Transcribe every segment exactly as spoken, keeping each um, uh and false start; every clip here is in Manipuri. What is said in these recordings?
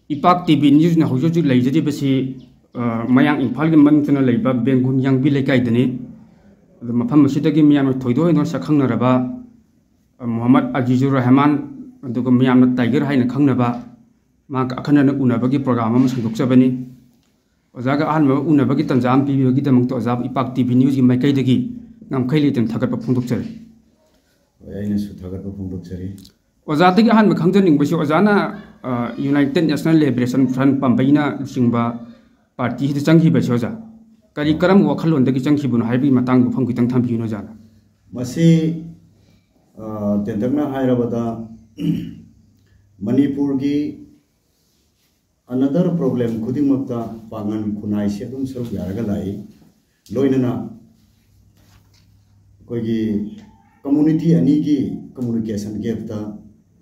ꯏꯄꯥꯛ ꯇꯤ ꯚꯤ ꯅ꯭ꯌꯨꯁꯅ ꯍꯧꯖꯤꯛ ꯍꯧꯖꯤꯛ ꯂꯩꯖꯔꯤꯕꯁꯤ, ꯑ, ꯃꯌꯥꯡ ꯏꯝꯐꯥꯜꯒꯤ ꯃꯅꯨꯡꯗ ꯂꯩꯕ ꯕꯦꯡꯒꯨꯟ ꯌꯥꯡꯕꯤ ꯂꯩꯀꯥꯏꯗꯅꯤ꯫ ꯑꯗꯨ ꯃꯐꯝ ꯑꯁꯤꯗꯒꯤ ꯃꯤꯌꯥꯝꯅ ꯊꯣꯏꯗꯣꯛ ꯍꯦꯟꯗꯣꯛꯅ ꯁꯛꯈꯪꯅꯔꯕ, ꯑ, ꯃꯨꯍꯝꯃꯗ ꯑꯖꯤꯖꯨꯔ ꯔꯍꯃꯥꯟ, ꯑꯗꯨꯒ ꯃꯤꯌꯥꯝꯅ ꯇꯥꯏꯒꯔ ꯍꯥꯏꯅ ꯈꯪꯅꯕ, ꯃꯍꯥꯛꯀ ꯑꯈꯟꯅꯅ ꯎꯅꯕꯒꯤ ꯄ꯭ꯔꯣꯒ꯭ꯔꯥꯝ ꯑꯃ ꯁꯟꯗꯣꯛꯆꯕꯅꯤ꯫ ꯑꯣꯖꯥꯒ ꯑꯍꯥꯟꯕ ꯎꯅꯕꯒꯤ ꯇꯥꯟꯖꯥ ꯑꯃ ꯄꯤꯕꯤꯕꯒꯤꯗꯃꯛꯇ ꯑꯣꯖꯥꯕꯨ ꯏꯄꯥꯛ ꯇꯤ ꯚꯤ ꯅ꯭ꯌꯨꯁꯀꯤ ꯃꯥꯏꯀꯩꯗꯒꯤ ꯉꯝꯈꯩ ꯂꯩꯇꯅ ꯊꯥꯒꯠꯄ ꯐꯣꯡꯗꯣꯛꯆꯔꯤ꯫ ꯍꯣꯏ, ꯑꯩꯅꯁꯨ ꯊꯥꯒꯠꯄ ꯐꯣꯡꯗꯣꯛꯆꯔꯤ꯫ ꯑꯣꯖꯥꯗꯒꯤ ꯑꯍꯥꯟꯕ ꯈꯪꯖꯅꯤꯡꯕꯁꯤ, ꯑꯣꯖꯥꯅ, ꯑ, ꯌꯨꯅꯥꯏꯇꯦꯗ ꯅꯦꯁꯅꯦꯜ ꯂꯤꯕꯔꯦꯁꯟ ꯐ꯭ꯔꯟꯠ ꯄꯥꯝꯕꯩꯅ ꯂꯨꯆꯤꯡꯕ ꯄꯥꯔꯇꯤꯁꯤꯗ ꯆꯪꯈꯤꯕꯁꯤ, ꯑꯣꯖꯥ, ꯀꯔꯤ, ꯀꯔꯝꯕ ꯋꯥꯈꯜꯂꯣꯟꯗꯒꯤ ꯆꯪꯈꯤꯕꯅꯣ ꯍꯥꯏꯕꯒꯤ ꯃꯇꯥꯡꯗ ꯋꯥꯐꯝ ꯈꯤꯇꯪ ꯊꯝꯕꯤꯌꯨꯅꯦ, ꯑꯣꯖꯥꯅ꯫ ꯃꯁꯤ, ꯑ, ꯇꯦꯟꯇꯛꯅ ꯍꯥꯏꯔꯕꯗ, ꯃꯅꯤꯄꯨꯔꯒꯤ another problem ꯈꯨꯗꯤꯡꯃꯛꯇ ꯄꯥꯡꯒꯜ ꯈꯨꯟꯅꯥꯏꯁꯦ ꯑꯗꯨꯝ ꯁꯔꯨꯛ ꯌꯥꯔꯒ ꯂꯥꯛꯏ꯫ ꯂꯣꯏꯅꯅ ꯑꯩꯈꯣꯏꯒꯤ ꯀꯝꯃ꯭ꯌꯨꯅꯤꯇꯤ ꯑꯅꯤꯒꯤ ꯀꯝꯃ꯭ꯌꯨꯅꯤꯀꯦꯁꯟ ꯒꯦꯞꯇ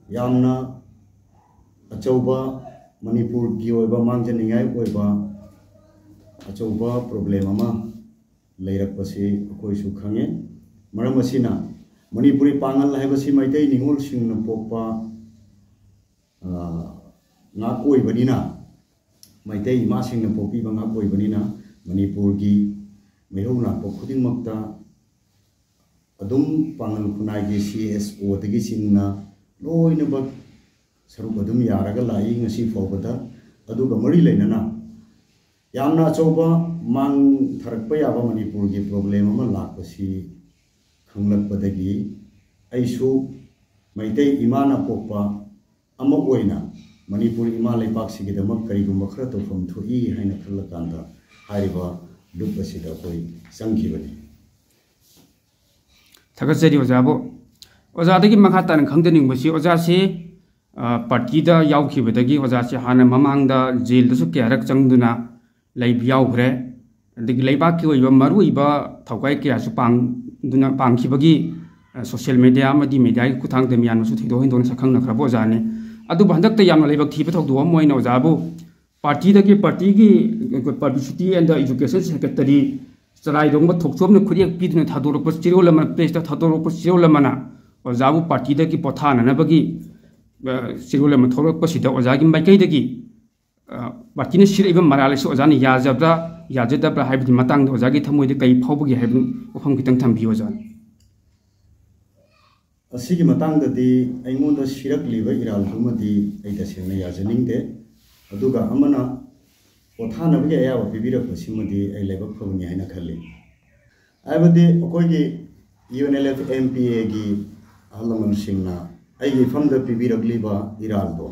ꯌꯥꯝꯅ ꯑꯆꯧꯕ, ꯃꯅꯤꯄꯨꯔꯒꯤ ꯑꯣꯏꯕ ꯃꯥꯡꯖꯅꯤꯡꯉꯥꯏ ꯑꯣꯏꯕ ꯑꯆꯧꯕ ꯄ꯭ꯔꯣꯕ꯭ꯂꯦꯝ ꯑꯃ ꯂꯩꯔꯛꯄꯁꯤ ꯑꯩꯈꯣꯏꯁꯨ ꯈꯪꯉꯦ꯫ ꯃꯔꯝ ꯑꯁꯤꯅ, ꯃꯅꯤꯄꯨꯔꯤ ꯄꯥꯡꯒꯜ ꯍꯥꯏꯕꯁꯤ ꯃꯩꯇꯩ ꯅꯤꯉꯣꯜꯁꯤꯡꯅ ꯄꯣꯛꯄ, ꯑ, ꯉꯥꯛ ꯑꯣꯏꯕꯅꯤꯅ, ꯃꯩꯇꯩ ꯏꯃꯥꯁꯤꯡꯅ ꯄꯣꯛꯄꯤꯕ ꯉꯥꯛ ꯑꯣꯏꯕꯅꯤꯅ, ꯃꯅꯤꯄꯨꯔꯒꯤ ꯃꯩꯍꯧ ꯂꯥꯛꯄ ꯈꯨꯗꯤꯡꯃꯛꯇ ꯑꯗꯨꯝ ꯄꯥꯡꯒꯜ ꯈꯨꯟꯅꯥꯏꯒꯤ ꯁꯤ ꯑꯦꯁ ꯑꯣꯗꯒꯤ ꯆꯤꯡꯅ ꯂꯣꯏꯅꯃꯛ ꯁꯔꯨꯛ ꯑꯗꯨꯝ ꯌꯥꯔꯒ ꯂꯥꯛꯏ ꯉꯁꯤ ꯐꯥꯎꯕꯗ꯫ ꯑꯗꯨꯒ ꯃꯔꯤ ꯂꯩꯅꯅ ꯌꯥꯝꯅ ꯑꯆꯧꯕ ꯃꯥꯡꯊꯔꯛꯄ ꯌꯥꯕ ꯃꯅꯤꯄꯨꯔꯒꯤ ꯄ꯭ꯔꯣꯕ꯭ꯂꯦꯝ ꯑꯃ ꯂꯥꯛꯄꯁꯤ ꯈꯪꯂꯛꯄꯗꯒꯤ ꯑꯩꯁꯨ ꯃꯩꯇꯩ ꯏꯃꯥꯅ ꯄꯣꯛꯄ ꯑꯃ ꯑꯣꯏꯅ ꯃꯅꯤꯄꯨꯔ ꯏꯃꯥ ꯂꯩꯄꯥꯛꯁꯤꯒꯤꯗꯃꯛ ꯀꯔꯤꯒꯨꯝꯕ ꯈꯔ ꯇꯧꯐꯝ ꯊꯣꯛꯏ ꯍꯥꯏꯅ ꯈꯜꯂꯀꯥꯟꯗ ꯍꯥꯏꯔꯤꯕ ꯂꯨꯞ ꯑꯁꯤꯗ ꯑꯩꯈꯣꯏ ꯆꯪꯈꯤꯕꯅꯤ꯫ ꯊꯥꯒꯠꯆꯔꯤ ꯑꯣꯖꯥꯕꯨ꯫ ꯑꯣꯖꯥꯗꯒꯤ ꯃꯈꯥ ꯇꯥꯅ ꯈꯪꯖꯅꯤꯡꯕꯁꯤ, ꯑꯣꯖꯥꯁꯤ, ꯑ, ꯄꯥꯔꯇꯤꯗ ꯌꯥꯎꯈꯤꯕꯗꯒꯤ ꯑꯣꯖꯥꯁꯤ ꯍꯥꯟꯅ ꯃꯃꯥꯡꯗ ꯖꯦꯜꯗꯁꯨ ꯀꯌꯥꯔꯛ ꯆꯪꯗꯨꯅ ꯂꯩꯕ ꯌꯥꯎꯈ꯭ꯔꯦ꯫ ꯑꯗꯒꯤ ꯂꯩꯕꯥꯛꯀꯤ ꯑꯣꯏꯕ ꯃꯔꯨꯑꯣꯏꯕ ꯊꯧꯒꯥꯏ ꯀꯌꯥꯁꯨ ꯄꯥꯡꯗꯨꯅ, ꯄꯥꯡꯈꯤꯕꯒꯤ, ꯑ, ꯁꯣꯁꯤꯌꯦꯜ ꯃꯦꯗꯤꯌꯥ ꯑꯃꯗꯤ ꯃꯦꯗꯤꯌꯥꯒꯤ ꯈꯨꯠꯊꯥꯡꯗ ꯃꯤꯌꯥꯝꯅꯁꯨ ꯊꯣꯏꯗꯣꯛ ꯍꯦꯟꯗꯣꯛꯅ ꯁꯛꯈꯪꯅꯈ꯭ꯔꯕ ꯑꯣꯖꯥꯅꯤ꯫ ꯑꯗꯨꯕꯨ ꯍꯟꯗꯛꯇ ꯌꯥꯝꯅ ꯂꯥꯏꯕꯛ ꯊꯤꯕ ꯊꯧꯗꯣꯛ ꯑꯃ ꯑꯣꯏꯅ ꯑꯣꯖꯥꯕꯨ ꯄꯥꯔꯇꯤꯗꯒꯤ, ꯄꯥꯔꯇꯤꯒꯤ ꯄꯕ꯭ꯂꯤꯁꯤꯇꯤ ꯑꯦꯟ ꯏꯖꯨꯀꯦꯁꯟ ꯁꯦꯀ꯭ꯔꯦꯇꯔꯤ ꯆꯔꯥꯏꯔꯣꯡꯕ ꯊꯣꯛꯆꯣꯝꯅ ꯈꯨꯠꯌꯦꯛ ꯄꯤꯗꯨꯅ ꯊꯥꯗꯣꯔꯛꯄ ꯆꯦꯔꯣꯜ ꯑꯃ, ꯄ꯭ꯔꯦꯁꯇ ꯊꯥꯗꯣꯔꯛꯄ ꯆꯦꯔꯣꯜ ꯑꯃꯅ ꯑꯣꯖꯥꯕꯨ ꯄꯥꯔꯇꯤꯗꯒꯤ ꯄꯣꯊꯥꯅꯅꯕꯒꯤ, ꯑ, ꯆꯦꯔꯣꯜ ꯑꯃ ꯊꯣꯛꯂꯛꯄꯁꯤꯗ ꯑꯣꯖꯥꯒꯤ ꯃꯥꯏꯀꯩꯗꯒꯤ ꯄꯥꯔꯇꯤꯅ ꯁꯤꯔꯛꯏꯕ ꯃꯔꯥꯜ ꯑꯁꯤ ꯑꯣꯖꯥꯅ ꯌꯥꯖꯕ꯭ꯔꯥ, ꯌꯥꯖꯗꯕ꯭ꯔꯥ ꯍꯥꯏꯕꯗꯤ ꯃꯇꯥꯡꯗ ꯑꯣꯖꯥꯒꯤ ꯊꯃꯣꯏꯗ ꯀꯔꯤ ꯐꯥꯎꯕꯒꯦ ꯍꯥꯏꯕꯗꯨ ꯋꯥꯐꯝ ꯈꯤꯇꯪ ꯊꯝꯕꯤꯌꯨ ꯑꯣꯖꯥ꯫ ꯑꯁꯤꯒꯤ ꯃꯇꯥꯡꯗꯗꯤ ꯑꯩꯉꯣꯟꯗ ꯁꯤꯔꯛꯂꯤꯕ ꯏꯔꯥꯜꯗꯨꯃꯗꯤ ꯑꯩ ꯇꯁꯦꯡꯅ ꯌꯥꯖꯅꯤꯡꯗꯦ꯫ ꯑꯗꯨꯒ ꯑꯃꯅ ꯄꯣꯊꯥꯅꯕꯒꯤ ꯑꯌꯥꯕ ꯄꯤꯕꯤꯔꯛꯄꯁꯤꯃꯗꯤ ꯑꯩ ꯂꯥꯏꯕꯛ ꯐꯕꯅꯤ ꯍꯥꯏꯅ ꯈꯜꯂꯤ꯫ ꯍꯥꯏꯕꯗꯤ ꯑꯩꯈꯣꯏꯒꯤ UNLF MPAꯒꯤ ꯑꯍꯜ ꯂꯃꯟꯁꯤꯡꯅ ꯑꯩꯒꯤ ꯏꯐꯝꯗ ꯄꯤꯕꯤꯔꯛꯂꯤꯕ ꯏꯔꯥꯜꯗꯣ,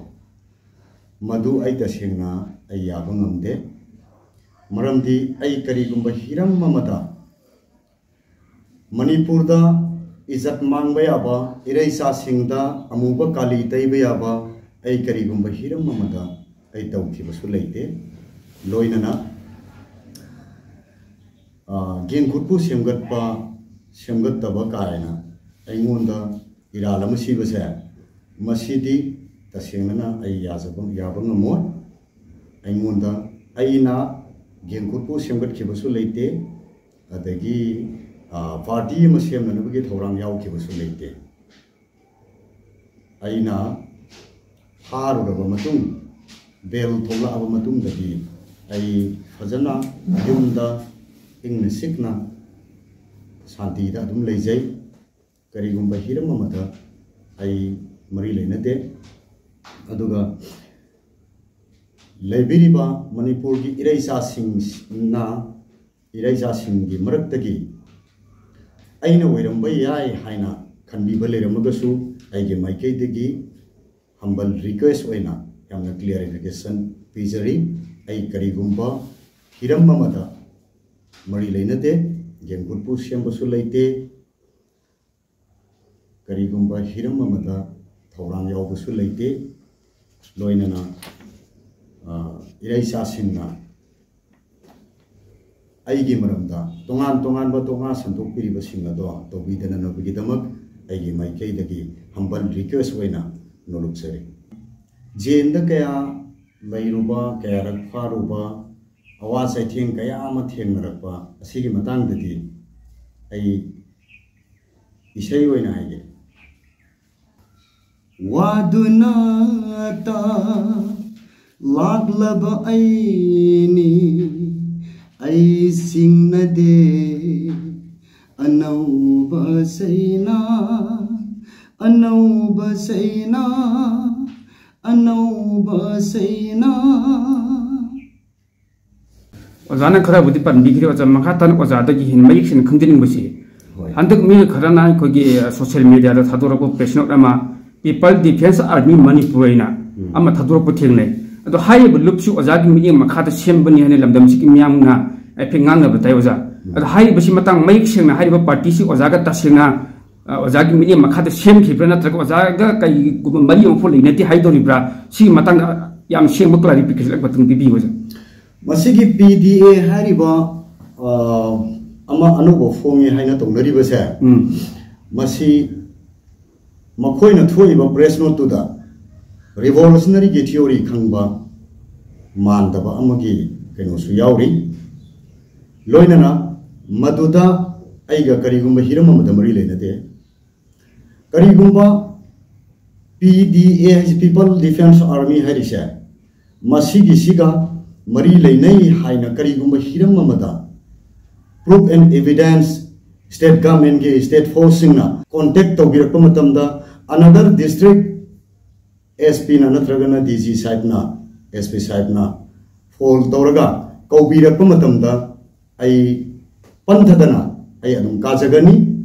ꯃꯗꯨ ꯑꯩ ꯇꯁꯦꯡꯅ ꯑꯩ ꯌꯥꯕ ꯉꯝꯗꯦ꯫ ꯃꯔꯝꯗꯤ ꯑꯩ ꯀꯔꯤꯒꯨꯝꯕ ꯍꯤꯔꯝ ꯑꯃꯗ ꯃꯅꯤꯄꯨꯔꯗ ꯏꯖꯠ ꯃꯥꯡꯕ ꯌꯥꯕ, ꯏꯔꯩꯆꯥꯁꯤꯡꯗ ꯑꯃꯨꯕ ꯀꯥꯂꯤ ꯇꯩꯕ ꯌꯥꯕ ꯑꯩ ꯀꯔꯤꯒꯨꯝꯕ ꯍꯤꯔꯝ ꯑꯃꯗ ꯑꯩ ꯇꯧꯈꯤꯕꯁꯨ ꯂꯩꯇꯦ꯫ ꯂꯣꯏꯅꯅ, ꯑ, ꯒꯦꯡꯈꯨꯠꯄꯨ ꯁꯦꯝꯒꯠꯄ, ꯁꯦꯝꯒꯠꯇꯕ ꯀꯥꯏꯅ ꯑꯩꯉꯣꯟꯗ ꯏꯔꯥꯜ ꯑꯃ ꯁꯤꯕꯁꯦ, ꯃꯁꯤꯗꯤ ꯇꯁꯦꯡꯅꯅ ꯑꯩ ꯌꯥꯖꯕ, ꯌꯥꯕ ꯉꯝꯃꯣꯏ꯫ ꯑꯩꯉꯣꯟꯗ, ꯑꯩꯅ ꯒꯦꯡꯈꯨꯠꯄꯨ ꯁꯦꯝꯒꯠꯈꯤꯕꯁꯨ ꯂꯩꯇꯦ, ꯑꯗꯒꯤ, ꯑ, ꯄꯥꯔꯇꯤ ꯑꯃ ꯁꯦꯝꯅꯅꯕꯒꯤ ꯊꯧꯔꯥꯡ ꯌꯥꯎꯈꯤꯕꯁꯨ ꯂꯩꯇꯦ꯫ ꯑꯩꯅ ꯐꯥꯔꯨꯔꯕ ꯃꯇꯨꯡ, ꯕꯦꯜ ꯊꯣꯛꯂꯛꯑꯕ ꯃꯇꯨꯡꯗꯗꯤ ꯑꯩ ꯐꯖꯅ ꯌꯨꯝꯗ ꯏꯪꯅ ꯆꯤꯛꯅ ꯁꯥꯟꯇꯤꯗ ꯑꯗꯨꯝ ꯂꯩꯖꯩ꯫ ꯀꯔꯤꯒꯨꯝꯕ ꯍꯤꯔꯝ ꯑꯃꯗ ꯑꯩ ꯃꯔꯤ ꯂꯩꯅꯗꯦ꯫ ꯑꯗꯨꯒ ꯂꯩꯕꯤꯔꯤꯕ ꯃꯅꯤꯄꯨꯔꯒꯤ ꯏꯔꯩꯆꯥꯁꯤꯡꯅ, ꯏꯔꯩꯆꯥꯁꯤꯡꯒꯤ ꯃꯔꯛꯇꯒꯤ ꯑꯩꯅ ꯑꯣꯏꯔꯝꯕ ꯌꯥꯏ ꯍꯥꯏꯅ ꯈꯟꯕꯤꯕ ꯂꯩꯔꯝꯃꯒꯁꯨ, ꯑꯩꯒꯤ ꯃꯥꯏꯀꯩꯗꯒꯤ humble request ꯑꯣꯏꯅ ꯌꯥꯝꯅ clarification ꯄꯤꯖꯔꯤ꯫ ꯑꯩ ꯀꯔꯤꯒꯨꯝꯕ ꯍꯤꯔꯝ ꯑꯃꯗ ꯃꯔꯤ ꯂꯩꯅꯗꯦ, ꯒꯦꯡꯒꯨꯠꯄꯨ ꯁꯦꯝꯕꯁꯨ ꯂꯩꯇꯦ, ꯀꯔꯤꯒꯨꯝꯕ ꯍꯤꯔꯝ ꯑꯃꯗ ꯊꯧꯔꯥꯡ ꯌꯥꯎꯕꯁꯨ ꯂꯩꯇꯦ꯫ ꯂꯣꯏꯅꯅ, ꯑ, ꯏꯔꯩꯆꯥꯁꯤꯡꯅ ꯑꯩꯒꯤ ꯃꯔꯝꯗ ꯇꯣꯉꯥꯟ ꯇꯣꯉꯥꯟꯕ ꯇꯣꯉꯥꯟ ꯁꯟꯗꯣꯛꯄꯤꯔꯤꯕꯁꯤꯡ ꯑꯗꯣ ꯇꯧꯕꯤꯗꯅꯅꯕꯒꯤꯗꯃꯛ ꯑꯩꯒꯤ ꯃꯥꯏꯀꯩꯗꯒꯤ humble request ꯑꯣꯏꯅ ꯅꯣꯂꯨꯛꯆꯔꯤ꯫ ꯖꯦꯜꯗ ꯀꯌꯥ ꯂꯩꯔꯨꯕ, ꯀꯌꯥꯔꯛ ꯐꯥꯔꯨꯕ, ꯑꯋꯥ ꯆꯩꯊꯦꯡ ꯀꯌꯥ ꯑꯃ ꯊꯦꯡꯅꯔꯛꯄ ꯑꯁꯤꯒꯤ ꯃꯇꯥꯡꯗꯗꯤ ꯑꯩ ꯏꯁꯩ ꯑꯣꯏꯅ ꯍꯥꯏꯒꯦ꯫ ꯋꯥꯗꯨꯅ ꯇꯥ ꯂꯥꯛꯂꯕ ꯑꯩꯅꯤ, ꯑꯩ ꯁꯤꯡꯅꯗꯦ꯫ ꯑꯅꯧꯕ ꯆꯩꯅꯥ, ꯑꯅꯧꯕ ꯆꯩꯅꯥ, ꯑꯅꯧꯕ ꯆꯩꯅꯥ꯫ ꯑꯣꯖꯥꯅ ꯈꯔꯕꯨꯗꯤ ꯄꯟꯕꯤꯈ꯭ꯔꯦ, ꯑꯣꯖꯥ, ꯃꯈꯥ ꯇꯥꯅ ꯑꯣꯖꯥꯗꯒꯤ ꯍꯦꯟꯅ ꯃꯌꯦꯛ ꯁꯦꯡꯅ ꯈꯪꯖꯅꯤꯡꯕꯁꯤ, ꯍꯣꯏ꯫ ꯍꯟꯗꯛ ꯃꯤ ꯈꯔꯅ ꯑꯩꯈꯣꯏꯒꯤ, ꯑ, social media ꯗ ꯊꯥꯗꯣꯔꯛꯄ press note ꯑꯃ, People Defence Army Manipur ꯍꯥꯏꯅ ꯎꯝ꯫ ꯑꯃ ꯊꯥꯗꯣꯔꯛꯄ ꯊꯦꯡꯅꯩ꯫ ꯑꯗꯣ ꯍꯥꯏꯔꯤꯕ ꯂꯨꯞꯁꯤ ꯑꯣꯖꯥꯒꯤ ꯃꯤꯠꯌꯦꯡ ꯃꯈꯥꯗ ꯁꯦꯝꯕꯅꯤ ꯍꯥꯏꯅ ꯂꯝꯗꯝꯁꯤꯒꯤ ꯃꯤꯌꯥꯝꯅ ꯍꯥꯏꯐꯦꯠ ꯉꯥꯡꯅꯕ ꯇꯥꯏ, ꯑꯣꯖꯥ꯫ ꯎꯝ꯫ ꯑꯗꯣ ꯍꯥꯏꯔꯤꯕꯁꯤ ꯃꯇꯥꯡ ꯃꯌꯦꯛ ꯁꯦꯡꯅ ꯍꯥꯏꯔꯤꯕ party ꯁꯤ ꯑꯣꯖꯥꯒ ꯇꯁꯦꯡꯅ, ꯑ, ꯑꯣꯖꯥꯒꯤ ꯃꯤꯠꯌꯦꯡ ꯃꯈꯥꯗ ꯁꯦꯝꯈꯤꯕ꯭ꯔꯥ, ꯅꯠꯇ꯭ꯔꯒ ꯑꯣꯖꯥꯒ ꯀꯩꯒꯨꯝꯕ ꯃꯔꯤ ꯑꯃꯐꯥꯎ ꯂꯩꯅꯗꯦ ꯍꯥꯏꯗꯧꯔꯤꯕ꯭ꯔꯥ? ꯁꯤꯒꯤ ꯃꯇꯥꯡꯗ ꯌꯥꯝ ꯁꯦꯡꯕ clarification ꯑꯃꯇꯪ ꯄꯤꯕꯤꯌꯨ, ꯑꯣꯖꯥ꯫ ꯃꯁꯤꯒꯤ P D A ꯍꯥꯏꯔꯤꯕ, ꯑ, ꯑꯃ ꯑꯅꯧꯕ ꯐꯣꯡꯉꯦ ꯍꯥꯏꯅ ꯇꯧꯅꯔꯤꯕꯁꯦ, ꯎꯝ꯫ ꯃꯁꯤ ꯃꯈꯣꯏꯅ ꯊꯣꯛꯏꯕ press note ꯇꯨꯗ revolutionary ꯒꯤ theory ꯈꯪꯕ ꯃꯥꯟꯗꯕ ꯑꯃꯒꯤ ꯀꯩꯅꯣꯁꯨ ꯌꯥꯎꯔꯤ꯫ ꯂꯣꯏꯅꯅ ꯃꯗꯨꯗ ꯑꯩꯒ ꯀꯔꯤꯒꯨꯝꯕ ꯍꯤꯔꯝ ꯑꯃꯗ ꯃꯔꯤ ꯂꯩꯅꯗꯦ꯫ ꯀꯔꯤꯒꯨꯝꯕ P D A ꯍꯥꯏꯁꯤ, People Defence Army ꯍꯥꯏꯔꯤꯁꯦ, ꯃꯁꯤꯒꯤꯁꯤꯒ ꯃꯔꯤ ꯂꯩꯅꯩ ꯍꯥꯏꯅ ꯀꯔꯤꯒꯨꯝꯕ ꯍꯤꯔꯝ ꯑꯃꯗ proof and evidence state government ꯀꯤ, state force ꯁꯤꯡꯅ contact ꯇꯧꯕꯤꯔꯛꯄ ꯃꯇꯝꯗ, another district S P ꯅ ꯅꯠꯇ꯭ꯔꯒꯅ D G side ꯅ, S P side ꯅ phone ꯇꯧꯔꯒ ꯀꯧꯕꯤꯔꯛꯄ ꯃꯇꯝꯗ, ꯑꯩ ꯄꯟꯊꯗꯅ ꯑꯩ ꯑꯗꯨꯝ ꯀꯥꯖꯒꯅꯤ꯫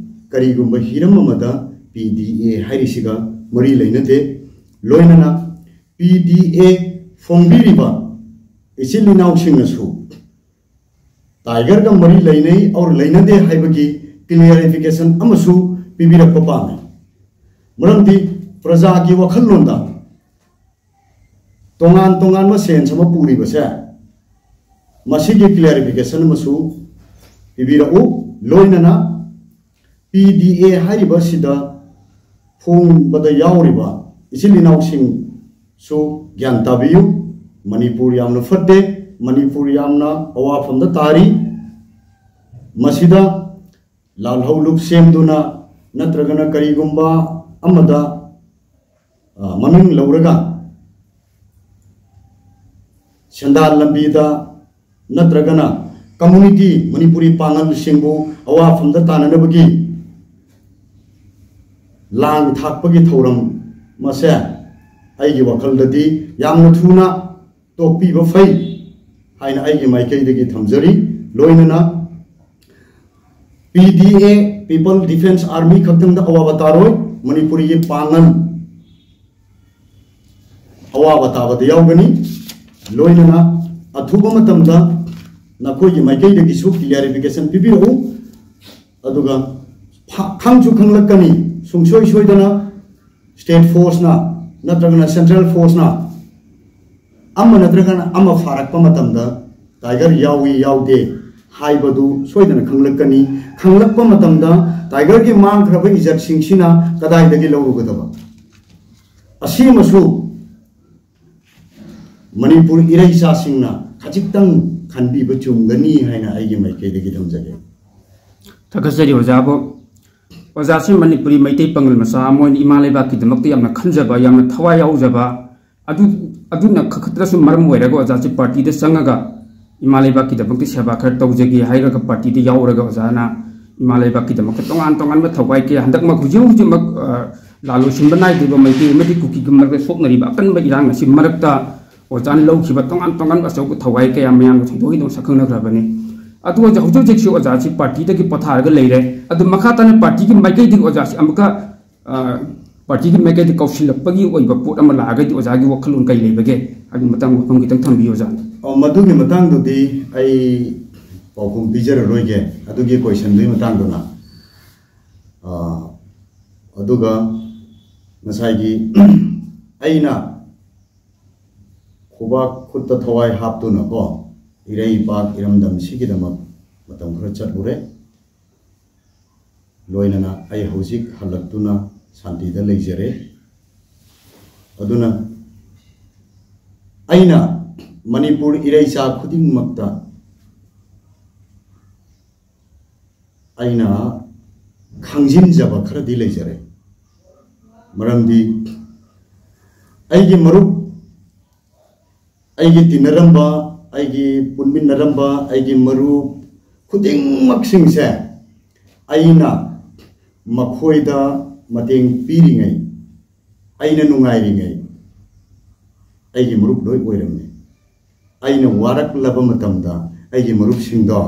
ꯀꯔꯤꯒꯨꯝꯕ ꯍꯤꯔꯝ ꯑꯃꯗ P D A ꯍꯥꯏꯔꯤꯁꯤꯒ ꯃꯔꯤ ꯂꯩꯅꯗꯦ꯫ ꯂꯣꯏꯅꯅ P D A ꯐꯣꯡꯕꯤꯔꯤꯕ ꯏꯆꯤꯜ ꯏꯅꯥꯎꯁꯤꯡꯅꯁꯨ Tiger ꯒ ꯃꯔꯤ ꯂꯩꯅꯩ or ꯂꯩꯅꯗꯦ ꯍꯥꯏꯕꯒꯤ clarification ꯑꯃꯁꯨ ꯄꯤꯕꯤꯔꯛꯄ ꯄꯥꯝꯃꯤ꯫ ꯃꯔꯝꯗꯤ ꯄ꯭ꯔꯖꯥꯒꯤ ꯋꯥꯈꯜꯂꯣꯟꯗ ꯇꯣꯉꯥꯟ ꯇꯣꯉꯥꯟꯕ sense ꯑꯃ ꯄꯨꯔꯤꯕꯁꯦ, ꯃꯁꯤꯒꯤ clarification ꯑꯃꯁꯨ ꯄꯤꯕꯤꯔꯛꯎ꯫ ꯂꯣꯏꯅꯅ P D A ꯍꯥꯏꯔꯤꯕꯁꯤꯗ ꯐꯣꯡꯕꯗ ꯌꯥꯎꯔꯤꯕ ꯏꯆꯤꯜ ꯏꯅꯥꯎꯁꯤꯡꯁꯨ ꯒ꯭ꯌꯥꯟ ꯇꯥꯕꯤꯌꯨ꯫ ꯃꯅꯤꯄꯨꯔ ꯌꯥꯝꯅ ꯐꯠꯇꯦ, ꯃꯅꯤꯄꯨꯔ ꯌꯥꯝꯅ ꯑꯋꯥꯐꯝꯗ ꯇꯥꯔꯤ꯫ ꯃꯁꯤꯗ ꯂꯥꯜꯍꯧꯂꯨꯞ ꯁꯦꯝꯗꯨꯅ ꯅꯠꯇ꯭ꯔꯒꯅ ꯀꯔꯤꯒꯨꯝꯕ ꯑꯃꯗ, ꯑ, ꯃꯃꯤꯡ ꯂꯧꯔꯒ ꯁꯦꯟꯗꯥꯟ ꯂꯝꯕꯤꯗ ꯅꯠꯇ꯭ꯔꯒꯅ community, ꯃꯅꯤꯄꯨꯔꯤ ꯄꯥꯉꯜꯁꯤꯡꯕꯨ ꯑꯋꯥꯐꯝꯗ ꯇꯥꯅꯅꯕꯒꯤ ꯂꯥꯡ ꯊꯥꯛꯄꯒꯤ ꯊꯧꯔꯝ ꯑꯁꯦ ꯑꯩꯒꯤ ꯋꯥꯈꯜꯗꯗꯤ ꯌꯥꯝꯅ ꯊꯨꯅ ꯇꯣꯛꯄꯤꯕ ꯐꯩ ꯍꯥꯏꯅ ꯑꯩꯒꯤ ꯃꯥꯏꯀꯩꯗꯒꯤ ꯊꯝꯖꯔꯤ꯫ ꯂꯣꯏꯅꯅ P D A, People Defence Army ꯈꯛꯇꯪꯗ ꯑꯋꯥꯕ ꯇꯥꯔꯣꯏ, ꯃꯅꯤꯄꯨꯔꯤꯒꯤ ꯄꯥꯡꯒꯜ ꯑꯋꯥꯕ ꯇꯥꯕꯗ ꯌꯥꯎꯒꯅꯤ꯫ ꯂꯣꯏꯅꯅ ꯑꯊꯨꯕ ꯃꯇꯝꯗ ꯅꯈꯣꯏꯒꯤ ꯃꯥꯏꯀꯩꯗꯒꯤꯁꯨ clarification ꯄꯤꯕꯤꯔꯛꯎ꯫ ꯑꯗꯨꯒ ꯐ-, ꯈꯪꯁꯨ ꯈꯪꯂꯛꯀꯅꯤ, ꯁꯨꯡꯁꯣꯏ ꯁꯣꯏꯗꯅ state forceꯅ ꯅꯠꯇ꯭ꯔꯒꯅ central forceꯅ ꯑꯃ ꯅꯠꯇ꯭ꯔꯒꯅ ꯑꯃ ꯐꯥꯔꯛꯄ ꯃꯇꯝꯗ tiger ꯌꯥꯎꯏ ꯌꯥꯎꯗꯦ ꯍꯥꯏꯕꯗꯨ ꯁꯣꯏꯗꯅ ꯈꯪꯂꯛꯀꯅꯤ꯫ ꯈꯪꯂꯛꯄ ꯃꯇꯝꯗ tigerꯒꯤ ꯃꯥꯡꯈ꯭ꯔꯕ ꯏꯖꯠꯁꯤꯡꯁꯤꯅ ꯀꯗꯥꯏꯗꯒꯤ ꯂꯧꯔꯨꯒꯗꯕ? ꯑꯁꯤꯃꯁꯨ ꯃꯅꯤꯄꯨꯔ ꯏꯔꯩꯆꯥꯁꯤꯡꯅ ꯈꯖꯤꯛꯇꯪ ꯈꯟꯕꯤꯕ ꯆꯨꯝꯒꯅꯤ ꯍꯥꯏꯅ ꯑꯩꯒꯤ ꯃꯥꯏꯀꯩꯗꯒꯤ ꯊꯝꯖꯒꯦ꯫ ꯊꯥꯒꯠꯆꯔꯤ ꯑꯣꯖꯥꯕꯨ꯫ ꯑꯣꯖꯥꯁꯤ ꯃꯅꯤꯄꯨꯔꯤ ꯃꯩꯇꯩ ꯄꯥꯉꯜ ꯃꯆꯥ ꯑꯃ ꯑꯣꯏꯅ ꯏꯃꯥ ꯂꯩꯕꯥꯛꯀꯤꯗꯃꯛꯇ ꯌꯥꯝꯅ ꯈꯟꯖꯕ, ꯌꯥꯝꯅ ꯊꯋꯥꯏ ꯌꯥꯎꯖꯕ, ꯑꯗꯨ, ꯑꯗꯨꯅ ꯈꯛꯇꯁꯨ ꯃꯔꯝ ꯑꯣꯏꯔꯒ ꯑꯣꯖꯥꯁꯤ ꯄꯥꯔꯇꯤꯗ ꯆꯪꯉꯒ ꯏꯃꯥ ꯂꯩꯕꯥꯛꯀꯤꯗꯃꯛꯇ ꯁꯦꯕꯥ ꯈꯔ ꯇꯧꯖꯒꯦ ꯍꯥꯏꯔꯒ ꯄꯥꯔꯇꯤꯗ ꯌꯥꯎꯔꯒ ꯑꯣꯖꯥꯅ ꯏꯃꯥ ꯂꯩꯕꯥꯛꯀꯤꯗꯃꯛꯇ ꯇꯣꯉꯥꯟ ꯇꯣꯉꯥꯟꯕ ꯊꯧꯒꯥꯏ ꯀꯌꯥ, ꯍꯟꯗꯛꯃꯛ ꯍꯧꯖꯤꯛ ꯍꯧꯖꯤꯛꯃꯛ, ꯑ, ꯂꯥꯜ ꯂꯣꯏꯁꯤꯟꯕ ꯅꯥꯏꯗ꯭ꯔꯤꯕ ꯃꯩꯇꯩ ꯑꯃꯗꯤ ꯀꯨꯀꯤꯒꯤ ꯃꯔꯛꯇ ꯁꯣꯛꯅꯔꯤꯕ ꯑꯀꯟꯕ ꯏꯔꯥꯡ ꯑꯁꯤ ꯃꯔꯛꯇ ꯑꯣꯖꯥꯅ ꯂꯧꯈꯤꯕ ꯇꯣꯉꯥꯟ ꯇꯣꯉꯥꯟꯕ ꯑꯆꯧꯕ ꯊꯧꯒꯥꯏ ꯀꯌꯥ ꯃꯌꯥꯝꯅ ꯊꯣꯏꯗꯣꯛ ꯍꯦꯟꯗꯣꯛꯅ ꯁꯛꯈꯪꯅꯈ꯭ꯔꯕꯅꯤ꯫ ꯑꯗꯨ ꯑꯣꯖꯥ, ꯍꯧꯖꯤꯛ ꯍꯧꯖꯤꯛꯁꯤ ꯑꯣꯖꯥꯁꯤ ꯄꯥꯔꯇꯤꯗꯒꯤ ꯄꯣꯊꯥꯔꯒ ꯂꯩꯔꯦ꯫ ꯑꯗꯨ ꯃꯈꯥ ꯇꯥꯅ ꯄꯥꯔꯇꯤꯒꯤ ꯃꯥꯏꯀꯩꯗꯒꯤ ꯑꯣꯖꯥꯁꯤ ꯑꯃꯨꯛꯀ, ꯑ, ꯄꯥꯔꯇꯤꯒꯤ ꯃꯥꯏꯀꯩꯗ ꯀꯧꯁꯤꯜꯂꯛꯄꯒꯤ ꯑꯣꯏꯕ ꯄꯣꯠ ꯑꯃ ꯂꯥꯛꯑꯒꯗꯤ ꯑꯣꯖꯥꯒꯤ ꯋꯥꯈꯜꯂꯣꯟ ꯀꯔꯤ ꯂꯩꯕꯒꯦ? ꯑꯗꯨꯒꯤ ꯃꯇꯥꯡꯗ ꯋꯥꯐꯝ ꯈꯤꯇꯪ ꯊꯝꯕꯤꯌꯨ ꯑꯣꯖꯥ꯫ ꯑꯣ, ꯃꯗꯨꯒꯤ ꯃꯇꯥꯡꯗꯨꯗꯤ ꯑꯩ ꯄꯥꯎꯈꯨꯝ ꯄꯤꯖꯔꯔꯣꯏꯒꯦ, ꯑꯗꯨꯒꯤ questionꯗꯨꯒꯤ ꯃꯇꯥꯡꯗꯨꯅ꯫ ꯑ, ꯑꯗꯨꯒ ꯉꯁꯥꯏꯒꯤ ꯑꯩꯅ ꯈꯨꯕꯥꯛ ꯈꯨꯠꯇ ꯊꯋꯥꯏ ꯍꯥꯞꯇꯨꯅꯀꯣ, ꯏꯔꯩ ꯏꯄꯥꯛ ꯏꯔꯝꯗꯝꯁꯤꯒꯤꯗꯃꯛ ꯃꯇꯝ ꯈꯔ ꯆꯠꯂꯨꯔꯦ꯫ ꯂꯣꯏꯅꯅ ꯑꯩ ꯍꯧꯖꯤꯛ ꯍꯜꯂꯛꯇꯨꯅ ꯁꯥꯟꯇꯤꯗ ꯂꯩꯖꯔꯦ꯫ ꯑꯗꯨꯅ ꯑꯩꯅ ꯃꯅꯤꯄꯨꯔ ꯏꯔꯩꯆꯥ ꯈꯨꯗꯤꯡꯃꯛꯇ ꯑꯩꯅ ꯈꯪꯖꯤꯟꯖꯕ ꯈꯔꯗꯤ ꯂꯩꯖꯔꯦ꯫ ꯃꯔꯝꯗꯤ ꯑꯩꯒꯤ ꯃꯔꯨꯞ ꯑꯩꯒꯤ ꯇꯤꯟꯅꯔꯝꯕ, ꯑꯩꯒꯤ ꯄꯨꯟꯃꯤꯟꯅꯔꯝꯕ, ꯑꯩꯒꯤ ꯃꯔꯨꯞ ꯈꯨꯗꯤꯡꯃꯛꯁꯤꯡꯁꯦ ꯑꯩꯅ ꯃꯈꯣꯏꯗ ꯃꯇꯦꯡ ꯄꯤꯔꯤꯉꯩ, ꯑꯩꯅ ꯅꯨꯡꯉꯥꯏꯔꯤꯉꯩ ꯑꯩꯒꯤ ꯃꯔꯨꯞ ꯂꯣꯏ ꯑꯣꯏꯔꯝꯃꯤ꯫ ꯑꯩꯅ ꯋꯥꯔꯛꯂꯕ ꯃꯇꯝꯗ ꯑꯩꯒꯤ ꯃꯔꯨꯞꯁꯤꯡꯗꯣ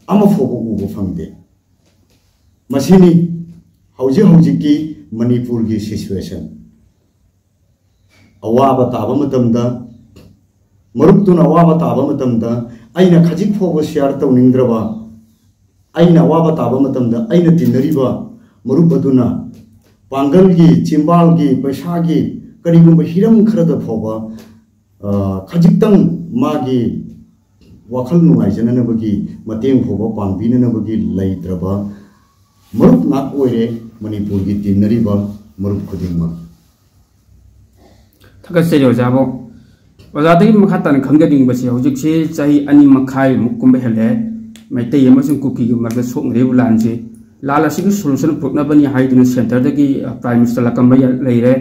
ꯑꯃ ꯐꯥꯎꯕ ꯎꯕ ꯐꯪꯗꯦ꯫ ꯃꯁꯤꯅꯤ ꯍꯧꯖꯤꯛ ꯍꯧꯖꯤꯛꯀꯤ ꯃꯅꯤꯄꯨꯔꯒꯤ situation꯫ ꯑꯋꯥꯕ ꯇꯥꯕ ꯃꯇꯝꯗ, ꯃꯔꯨꯞꯇꯨꯅ ꯑꯋꯥꯕ ꯇꯥꯕ ꯃꯇꯝꯗ ꯑꯩꯅ ꯈꯖꯤꯛ ꯐꯥꯎꯕ share ꯇꯧꯅꯤꯡꯗ꯭ꯔꯕ, ꯑꯩꯅ ꯑꯋꯥꯕ ꯇꯥꯕ ꯃꯇꯝꯗ ꯑꯩꯅ ꯇꯤꯟꯅꯔꯤꯕ ꯃꯔꯨꯞ ꯑꯗꯨꯅ ꯄꯥꯡꯒꯜꯒꯤ, ꯆꯤꯝꯕꯥꯜꯒꯤ, ꯄꯩꯁꯥꯒꯤ, ꯀꯔꯤꯒꯨꯝꯕ ꯍꯤꯔꯝ ꯈꯔꯗ ꯐꯥꯎꯕ, ꯑ, ꯈꯖꯤꯛꯇꯪ ꯃꯥꯒꯤ ꯋꯥꯈꯜ ꯅꯨꯡꯉꯥꯏꯖꯅꯅꯕꯒꯤ ꯃꯇꯦꯡ ꯐꯥꯎꯕ ꯄꯥꯡꯕꯤꯅꯅꯕꯒꯤ ꯂꯩꯇ꯭ꯔꯕ ꯃꯔꯨꯞ ꯉꯥꯛ ꯑꯣꯏꯔꯦ ꯃꯅꯤꯄꯨꯔꯒꯤ ꯇꯤꯟꯅꯔꯤꯕ ꯃꯔꯨꯞ ꯈꯨꯗꯤꯡꯃꯛ꯫ ꯊꯥꯒꯠꯆꯔꯤ ꯑꯣꯖꯥꯕꯨ꯫ ꯑꯣꯖꯥꯗꯒꯤ ꯃꯈꯥ ꯇꯥꯅ ꯈꯪꯖꯅꯤꯡꯕꯁꯤ, ꯍꯧꯖꯤꯛꯁꯤ ꯆꯍꯤ ꯑꯅꯤ ꯃꯈꯥꯏꯃꯨꯛ ꯀꯨꯝꯕ ꯍꯦꯜꯂꯦ ꯃꯩꯇꯩ ꯑꯃꯁꯨꯡ ꯀꯨꯀꯤꯒꯤ ꯃꯔꯛꯇ ꯁꯣꯛꯅꯔꯤꯕ ꯂꯥꯟꯁꯤ꯫ ꯂꯥꯟ ꯑꯁꯤꯒꯤ solution ꯄꯨꯔꯛꯅꯕꯅꯤ ꯍꯥꯏꯗꯨꯅ centreꯗꯒꯤ, ꯑ, Prime Minister ꯂꯥꯛꯂꯝꯕ ꯌꯥ-, ꯂꯩꯔꯦ,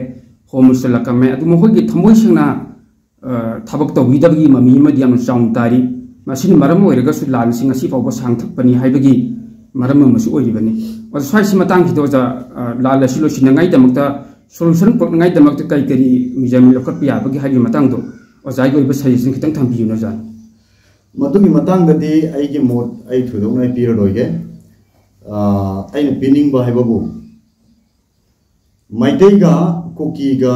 Home Minister ꯂꯥꯛꯂꯝꯃꯦ꯫ ꯑꯗꯨ ꯃꯈꯣꯏꯒꯤ ꯊꯃꯣꯏ ꯁꯦꯡꯅ, ꯑ, ꯊꯕꯛ ꯇꯧꯕꯤꯗꯕꯒꯤ ꯃꯃꯤ ꯑꯃꯗꯤ ꯌꯥꯝꯅ ꯆꯥꯎꯅ ꯇꯥꯔꯤ꯫ ꯃꯁꯤꯅ ꯃꯔꯝ ꯑꯣꯏꯔꯒꯁꯨ ꯂꯥꯟꯁꯤ ꯉꯁꯤ ꯐꯥꯎꯕ ꯁꯥꯡꯊꯛꯄꯅꯤ ꯍꯥꯏꯕꯒꯤ ꯃꯔꯝ ꯑꯃꯁꯨ ꯑꯣꯏꯔꯤꯕꯅꯤ꯫ ꯑꯣꯖꯥ, ꯁ꯭ꯋꯥꯏꯁꯤ ꯃꯇꯥꯡꯁꯤꯗ ꯑꯣꯖꯥ, ꯑ, ꯂꯥꯟ ꯑꯁꯤ ꯂꯣꯏꯁꯤꯟꯅꯉꯥꯏꯗꯃꯛꯇ, solution ꯄꯨꯔꯛꯅꯉꯥꯏꯗꯃꯛꯇ ꯀꯔꯤ ꯀꯔꯤ ꯃꯤꯖꯥꯃꯤꯟ ꯂꯧꯈꯠꯄ ꯌꯥꯕꯒꯦ ꯍꯥꯏꯕꯒꯤ ꯃꯇꯥꯡꯗꯣ ꯑꯣꯖꯥꯒꯤ ꯑꯣꯏꯕ suggestion ꯈꯤꯇꯪ ꯊꯝꯕꯤꯌꯨꯅꯦ ꯑꯣꯖꯥ꯫ ꯃꯗꯨꯒꯤ ꯃꯇꯥꯡꯗꯗꯤ ꯑꯩꯒꯤ ꯃꯣꯠ ꯑꯩ ꯊꯣꯏꯗꯣꯛꯅ ꯑꯩ ꯄꯤꯔꯔꯣꯏꯒꯦ꯫ ꯑ, ꯑꯩꯅ ꯄꯤꯅꯤꯡꯕ ꯍꯥꯏꯕꯕꯨ ꯃꯩꯇꯩꯒ ꯀꯨꯀꯤꯒ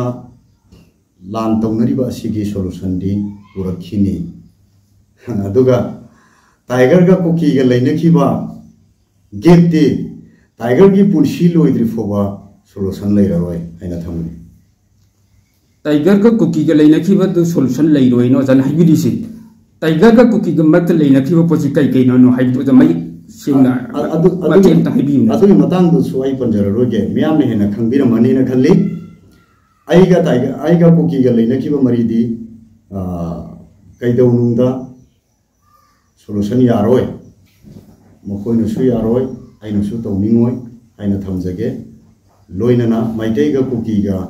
ꯂꯥꯟ ꯇꯧꯅꯔꯤꯕ ꯑꯁꯤꯒꯤ solutionꯗꯤ ꯄꯨꯔꯛꯈꯤꯅꯤ꯫ ꯑꯗꯨꯒ tigerꯒ ꯀꯨꯀꯤꯒ ꯂꯩꯅꯈꯤꯕ gapꯇꯤ tigerꯒꯤ ꯄꯨꯟꯁꯤ ꯂꯣꯏꯗ꯭ꯔꯤ ꯐꯥꯎꯕ solution ꯂꯩꯔꯔꯣꯏ ꯍꯥꯏꯅ ꯊꯝꯂꯤ꯫ Tigerꯒ ꯀꯨꯀꯤꯒ ꯂꯩꯅꯈꯤꯕꯗꯨ solution ꯂꯩꯔꯣꯏꯅ ꯑꯣꯖꯥꯅ ꯍꯥꯏꯕꯤꯔꯤꯁꯤ꯫ Tigerꯒ ꯀꯨꯀꯤꯒ ꯃꯔꯛꯇ ꯂꯩꯅꯈꯤꯕ ꯄꯣꯠꯁꯤ ꯀꯩ ꯀꯩꯅꯣꯅꯣ ꯍꯥꯏꯕꯗꯨ ꯑꯣꯖꯥ ꯃꯌꯦꯛ ꯁꯦꯡꯅ ꯑ-, ꯑꯗꯨ-, ꯃꯇꯦꯛ ꯑꯗꯨꯒꯤ, ꯑꯃꯇ ꯍꯥꯏꯕꯤꯌꯨꯅꯦ꯫ ꯑꯗꯨꯒꯤ ꯃꯇꯥꯡꯗꯨꯁꯨ ꯑꯩ ꯄꯟꯖꯔꯔꯣꯏꯒꯦ, ꯃꯤꯌꯥꯝꯅ ꯍꯦꯟꯅ ꯈꯪꯕꯤꯔꯝꯃꯅꯤꯅ ꯈꯜꯂꯤ꯫ ꯑꯩꯒ tiger, ꯑꯩꯒ ꯀꯨꯀꯤꯒ ꯂꯩꯅꯈꯤꯕ ꯃꯔꯤꯗꯤ, ꯑ, ꯀꯩꯗꯧꯅꯨꯡꯗ solution ꯌꯥꯔꯣꯏ, ꯃꯈꯣꯏꯅꯁꯨ ꯌꯥꯔꯣꯏ, ꯑꯩꯅꯁꯨ ꯇꯧꯅꯤꯡꯉꯣꯏ ꯍꯥꯏꯅ ꯊꯝꯖꯒꯦ꯫ ꯂꯣꯏꯅꯅ ꯃꯩꯇꯩꯒ ꯀꯨꯀꯤꯒ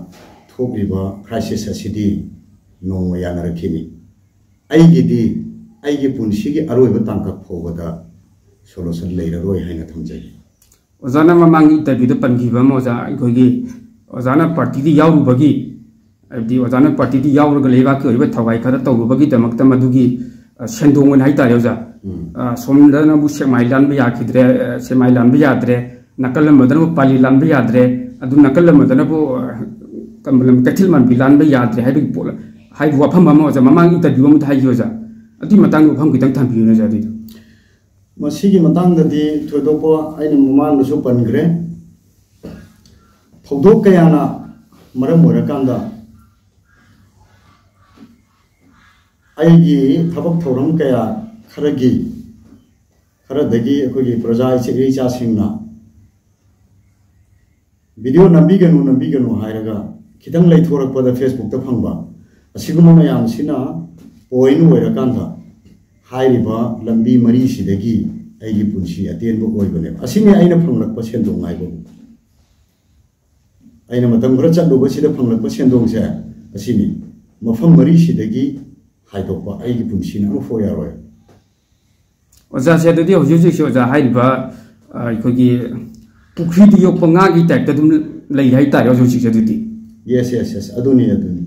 ꯊꯣꯛꯂꯤꯕ ꯀ꯭ꯔꯥꯏꯁꯤꯁ ꯑꯁꯤꯗꯤ ꯅꯣꯡꯃ ꯌꯥꯅꯔꯛꯈꯤꯅꯤ꯫ ꯑꯩꯒꯤꯗꯤ ꯑꯩꯒꯤ ꯄꯨꯟꯁꯤꯒꯤ ꯑꯔꯣꯏꯕ ꯇꯥꯡꯀꯛ ꯐꯥꯎꯕꯗ ꯁꯣꯂꯨꯁꯟ ꯂꯩꯔꯔꯣꯏ ꯍꯥꯏꯅ ꯊꯝꯖꯒꯦ꯫ ꯑꯣꯖꯥꯅ ꯃꯃꯥꯡꯒꯤ ꯏꯟꯇꯔꯚ꯭ꯌꯨꯗ ꯄꯟꯈꯤꯕ ꯑꯃ, ꯑꯣꯖꯥ, ꯑꯩꯈꯣꯏꯒꯤ ꯑꯣꯖꯥꯅ ꯄꯥꯔꯇꯤꯗꯤ ꯌꯥꯎꯔꯨꯕꯒꯤ, ꯍꯥꯏꯕꯗꯤ ꯑꯣꯖꯥꯅ ꯄꯥꯔꯇꯤꯗꯤ ꯌꯥꯎꯔꯒ ꯂꯩꯕꯥꯛꯀꯤ ꯑꯣꯏꯕ ꯊꯧꯒꯥꯏ ꯈꯔ ꯇꯧꯔꯨꯕꯒꯤꯗꯃꯛꯇ ꯃꯗꯨꯒꯤ, ꯑ, ꯁꯦꯟꯗꯣꯡ ꯑꯣꯏꯅ ꯍꯥꯏꯇꯥꯔꯦ, ꯑꯣꯖꯥ꯫ ꯎꯝ꯫ ꯑ, ꯁꯣꯝꯗꯅꯕꯨ ꯁꯦꯛꯃꯥꯏ ꯂꯥꯟꯕ ꯌꯥꯈꯤꯗ꯭ꯔꯦ, ꯑ, ꯁꯦꯛꯃꯥꯏ ꯂꯥꯟꯕ ꯌꯥꯗ꯭ꯔꯦ, ꯅꯥꯀꯜ ꯑꯃꯗꯅꯕꯨ ꯄꯥꯂꯤ ꯂꯥꯟꯕ ꯌꯥꯗ꯭ꯔꯦ, ꯑꯗꯨ ꯅꯥꯀꯜ ꯑꯃꯗꯅꯕꯨ, ꯑ, ꯀꯩꯊꯦꯜ ꯃꯥꯟꯕꯤ ꯂꯥꯟꯕ ꯌꯥꯗ꯭ꯔꯦ ꯍꯥꯏꯕꯒꯤ ꯄꯣꯠ, ꯍꯥꯏꯕ ꯋꯥꯐꯝ ꯑꯃ, ꯑꯣꯖꯥ, ꯃꯃꯥꯡ ꯏꯟꯇꯔꯚ꯭ꯌꯨ ꯑꯃꯗ ꯍꯥꯏꯈꯤ, ꯑꯣꯖꯥ꯫ ꯑꯗꯨꯒꯤ ꯃꯇꯥꯡꯗ ꯋꯥꯐꯝ ꯈꯤꯇꯪ ꯊꯝꯕꯤꯌꯨꯅꯦ, ꯑꯣꯖꯥ, ꯑꯗꯨꯏꯗꯣ꯫ ꯃꯁꯤꯒꯤ ꯃꯇꯥꯡꯗꯗꯤ ꯊꯣꯏꯗꯣꯛꯄ ꯑꯩꯅ ꯃꯃꯥꯡꯗꯁꯨ ꯄꯟꯈ꯭ꯔꯦ꯫ ꯊꯧꯗꯣꯛ ꯀꯌꯥꯅ ꯃꯔꯝ ꯑꯣꯏꯔꯀꯥꯟꯗ ꯑꯩꯒꯤ ꯊꯕꯛ ꯊꯧꯔꯝ ꯀꯌꯥ ꯈꯔꯒꯤ, ꯈꯔꯗꯒꯤ ꯑꯩꯈꯣꯏꯒꯤ ꯄ꯭ꯔꯖꯥ ꯏꯆꯦ ꯏꯆꯥꯁꯤꯡꯅ ꯚꯤꯗꯤꯑꯣ ꯅꯝꯕꯤꯒꯅꯨ, ꯅꯝꯕꯤꯒꯅꯨ ꯍꯥꯏꯔꯒ ꯈꯤꯇꯪ ꯂꯩꯊꯣꯔꯛꯄꯗ ꯐꯦꯁꯕꯨꯛꯇ ꯐꯪꯕ, ꯑꯁꯤꯒꯨꯝꯕ ꯃꯌꯥꯝꯁꯤꯅ ꯄꯣꯏꯟ ꯑꯣꯏꯔꯀꯥꯟꯗ ꯍꯥꯏꯔꯤꯕ ꯂꯝꯕꯤ ꯃꯔꯤꯁꯤꯗꯒꯤ ꯑꯩꯒꯤ ꯄꯨꯟꯁꯤ ꯑꯇꯦꯟꯕ ꯑꯣꯏꯕꯅꯦꯕ꯫ ꯑꯁꯤꯅꯤ ꯑꯩꯅ ꯐꯪꯂꯛꯄ ꯁꯦꯟꯗꯣꯡ ꯍꯥꯏꯕꯕꯨ꯫ ꯑꯩꯅ ꯃꯇꯝ ꯈꯔ ꯆꯠꯂꯨꯕꯁꯤꯗ ꯐꯪꯂꯛꯄ ꯁꯦꯟꯗꯣꯡꯁꯦ ꯑꯁꯤꯅꯤ꯫ ꯃꯐꯝ ꯃꯔꯤꯁꯤꯗꯒꯤ ꯍꯥꯏꯗꯣꯛꯄ ꯑꯩꯒꯤ ꯄꯨꯟꯁꯤꯅ ꯑꯃꯐꯥꯎ ꯌꯥꯔꯣꯏ꯫ ꯑꯣꯖꯥꯁꯦ ꯑꯗꯨꯗꯤ ꯍꯧꯖꯤꯛ ꯍꯧꯖꯤꯛꯁꯦ ꯑꯣꯖꯥ ꯍꯥꯏꯔꯤꯕ, ꯑ, ꯑꯩꯈꯣꯏꯒꯤ ꯄꯨꯈ꯭ꯔꯤꯗ ꯌꯣꯛꯄ ꯉꯥꯒꯤ ꯇꯥꯏꯞꯇ ꯑꯗꯨꯝ ꯂꯩ ꯍꯥꯏꯇꯥꯔꯦ ꯍꯧꯖꯤꯛ ꯍꯧꯖꯤꯛꯁꯦ ꯑꯗꯨꯗꯤ꯫ Yes, yes, yes, ꯑꯗꯨꯅꯤ, ꯑꯗꯨꯅꯤ꯫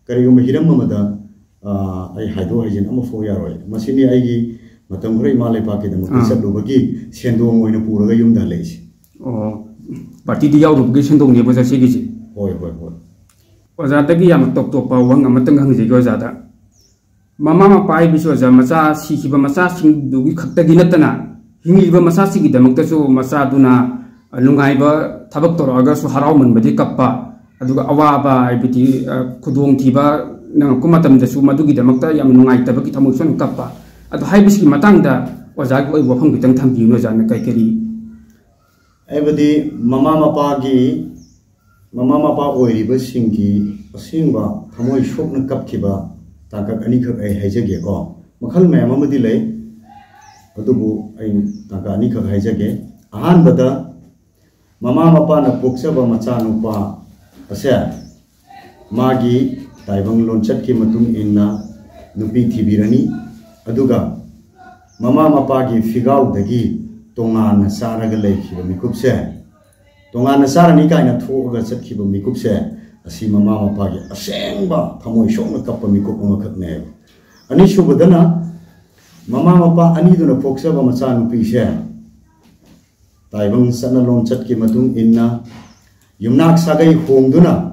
ꯀꯔꯤꯒꯨꯝꯕ ꯍꯤꯔꯝ ꯑꯃꯗ, ꯑ, ꯑꯩ ꯍꯥꯏꯗꯣꯛ ꯍꯥꯏꯖꯤꯟ ꯑꯃꯐꯥꯎ ꯌꯥꯔꯣꯏ꯫ ꯃꯁꯤꯅꯤ ꯑꯩꯒꯤ ꯃꯇꯝ ꯈꯔ ꯏꯃꯥ ꯂꯩꯄꯥꯛꯀꯤꯗꯃꯛꯇ ꯑꯥ꯫ ꯆꯠꯂꯨꯕꯒꯤ ꯁꯦꯟꯗꯣꯡ ꯑꯣꯏꯅ ꯄꯨꯔꯒ ꯌꯨꯝꯗ ꯍꯜꯂꯛꯏꯁꯦ꯫ ꯑꯣ, ꯄꯥꯔꯇꯤꯗꯤ ꯌꯥꯎꯔꯨꯕꯒꯤ ꯁꯦꯟꯗꯣꯡꯅꯦꯕ ꯑꯣꯖꯥ ꯁꯤꯒꯤꯁꯦ? ꯍꯣꯏ, ꯍꯣꯏ, ꯍꯣꯏ꯫ ꯑꯣꯖꯥꯗꯒꯤ ꯌꯥꯝꯅ ꯇꯣꯞ ꯇꯣꯞꯄ ꯋꯥꯍꯪ ꯑꯃꯇꯪ ꯍꯪꯖꯒꯦ ꯑꯣꯖꯥꯗ꯫ ꯃꯃꯥ ꯃꯄꯥ ꯍꯥꯏꯕꯁꯤ ꯑꯣꯖꯥ, ꯃꯆꯥ ꯁꯤꯈꯤꯕ ꯃꯆꯥꯁꯤꯡꯗꯨꯒꯤ ꯈꯛꯇꯒꯤ ꯅꯠꯇꯅ ꯍꯤꯡꯂꯤꯕ ꯃꯆꯥꯁꯤꯡꯒꯤꯗꯃꯛꯇꯁꯨ ꯃꯆꯥꯗꯨꯅ ꯅꯨꯡꯉꯥꯏꯕ ꯊꯕꯛ ꯇꯧꯔꯛꯑꯒꯁꯨ ꯍꯔꯥꯎꯃꯟꯕꯗꯤ ꯀꯞꯄ, ꯑꯗꯨꯒ ꯑꯋꯥꯕ ꯍꯥꯏꯕꯗꯤ, ꯑ, ꯈꯨꯗꯣꯡꯊꯤꯕ ꯅꯪꯉꯛꯄ ꯃꯇꯝꯗꯁꯨ ꯃꯗꯨꯒꯤꯗꯃꯛꯇ ꯌꯥꯝ ꯅꯨꯡꯉꯥꯏꯇꯕꯒꯤ ꯊꯃꯣꯏ ꯁꯣꯛꯅ ꯀꯞꯄ꯫ ꯑꯗꯣ ꯍꯥꯏꯕꯁꯤꯒꯤ ꯃꯇꯥꯡꯗ ꯑꯣꯖꯥꯒꯤ ꯑꯣꯏꯕ ꯋꯥꯐꯝ ꯈꯤꯇꯪ ꯊꯝꯕꯤꯌꯨꯅꯦ ꯑꯣꯖꯥꯅ, ꯀꯔꯤ ꯀꯔꯤ? ꯍꯥꯏꯕꯗꯤ ꯃꯃꯥ ꯃꯄꯥꯒꯤ, ꯃꯃꯥ ꯃꯄꯥ ꯑꯣꯏꯔꯤꯕꯁꯤꯡꯒꯤ ꯑꯁꯦꯡꯕ ꯊꯃꯣꯏ ꯁꯣꯛꯅ ꯀꯞꯈꯤꯕ ꯇꯥꯡꯀꯛ ꯑꯅꯤꯈꯛ ꯑꯩ ꯍꯥꯏꯖꯒꯦꯀꯣ꯫ ꯃꯈꯜ ꯃꯌꯥꯝ ꯑꯃꯗꯤ ꯂꯩ, ꯑꯗꯨꯕꯨ ꯑꯩ ꯇꯥꯡꯀꯛ ꯑꯅꯤꯈꯛ ꯍꯥꯏꯖꯒꯦ꯫ ꯑꯍꯥꯟꯕꯗ, ꯃꯃꯥ ꯃꯄꯥꯅ ꯄꯣꯛꯆꯕ ꯃꯆꯥꯅꯨꯄꯥ ꯑꯁꯦ ꯃꯥꯒꯤ ꯇꯥꯏꯕꯪ ꯂꯣꯟꯆꯠꯀꯤ ꯃꯇꯨꯡ ꯏꯟꯅ ꯅꯨꯄꯤ ꯊꯤꯕꯤꯔꯅꯤ꯫ ꯑꯗꯨꯒ ꯃꯃꯥ ꯃꯄꯥꯒꯤ ꯐꯤꯒꯥꯎꯗꯒꯤ ꯇꯣꯉꯥꯟꯅ ꯆꯥꯔꯒ ꯂꯩꯈꯤꯕ ꯃꯤꯀꯨꯞꯁꯦ, ꯇꯣꯉꯥꯟꯅ ꯆꯥꯔꯅꯤ ꯀꯥꯏꯅ ꯊꯣꯛꯑꯒ ꯆꯠꯈꯤꯕ ꯃꯤꯀꯨꯞꯁꯦ, ꯑꯁꯤ ꯃꯃꯥ ꯃꯄꯥꯒꯤ ꯑꯁꯦꯡꯕ ꯊꯃꯣꯏ ꯁꯣꯛꯅ ꯀꯞꯄ ꯃꯤꯀꯨꯞ ꯑꯃꯈꯛꯅꯦꯕ꯫ ꯑꯅꯤꯁꯨꯕꯗꯅ, ꯃꯃꯥ ꯃꯄꯥ ꯑꯅꯤꯗꯨꯅ ꯄꯣꯛꯆꯕ ꯃꯆꯥꯅꯨꯄꯤꯁꯦ ꯇꯥꯏꯕꯪ ꯆꯠꯅ ꯂꯣꯟꯆꯠꯀꯤ ꯃꯇꯨꯡ ꯏꯟꯅ ꯌꯨꯝꯅꯥꯛ ꯁꯥꯒꯩ ꯍꯣꯡꯗꯨꯅ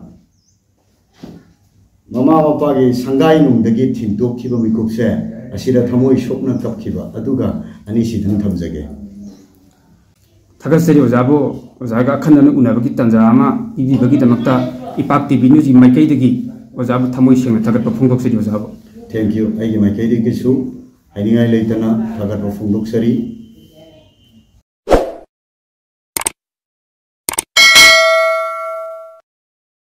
ꯃꯃꯥ ꯃꯄꯥꯒꯤ ꯁꯪꯒꯥꯏ ꯅꯨꯡꯗꯒꯤ ꯊꯤꯟꯗꯣꯛꯈꯤꯕ ꯃꯤꯀꯨꯞꯁꯦ, ꯑꯁꯤꯗ ꯊꯃꯣꯏ ꯁꯣꯛꯅ ꯀꯞꯈꯤꯕ ꯑꯗꯨꯒ ꯑꯅꯤꯁꯤꯗꯪ ꯊꯝꯖꯒꯦ꯫ ꯊꯥꯒꯠꯆꯔꯤ ꯑꯣꯖꯥꯕꯨ, ꯑꯣꯖꯥꯒ ꯑꯈꯟꯅꯅ ꯎꯅꯕꯒꯤ ꯇꯥꯟꯖꯥ ꯑꯃ ꯄꯤꯕꯤꯕꯒꯤꯗꯃꯛꯇ꯫ ꯏꯄꯥꯛ ꯇꯤ ꯚꯤ ꯅ꯭ꯌꯨꯁꯀꯤ ꯃꯥꯏꯀꯩꯗꯒꯤ ꯑꯣꯖꯥꯕꯨ ꯊꯃꯣꯏ ꯁꯦꯡꯅ ꯊꯥꯒꯠꯄ ꯐꯣꯡꯗꯣꯛꯆꯔꯤ ꯑꯣꯖꯥꯕꯨ꯫ Thank you꯫ ꯑꯩꯒꯤ ꯃꯥꯏꯀꯩꯗꯒꯤꯁꯨ ꯍꯥꯏꯅꯤꯡꯉꯥꯏ ꯂꯩꯇꯅ ꯊꯥꯒꯠꯄ ꯐꯣꯡꯗꯣꯛꯆꯔꯤ꯫